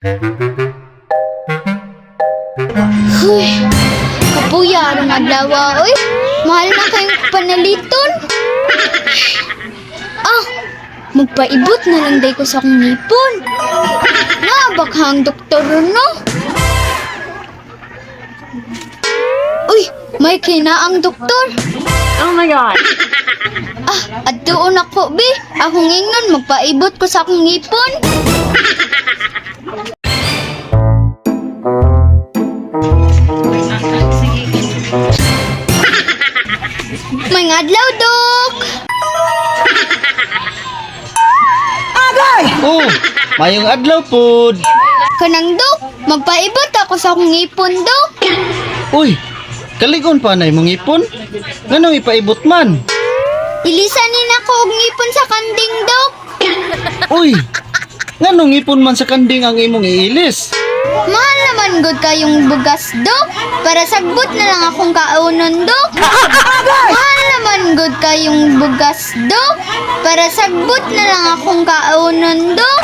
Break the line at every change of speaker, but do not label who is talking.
Huy, kapuya aron adlaw, oy. Mahal na kayong panaliton. Ah, magpaibot na lang day ko sa akong ngipon. Nabakhang doktor, no? Uy, may kina ang doktor.
Oh my God.
Ah, adtuon ako, be. Akong ingnon, magpaibot ko sa akong ngipon. May ngadlaw, Dok!
Oh, mayong adlaw pod.
Kanang Dok, magpaibot ako sa akong ngipon, Dok.
Uy, kaligon pa na imong ipon. Nganong ipaibot man?
Ilisan ni nako og ngipon sa kanding, Dok.
Uy, nganong ipon man sa kanding ang imong iilis?
Mahal naman gud kayong bugas, Dok. Para sagbot na lang akong kaonon, Dok. Mahal naman gud kayong bugas, Dok. Para sagbot na lang akong kaonon, Dok.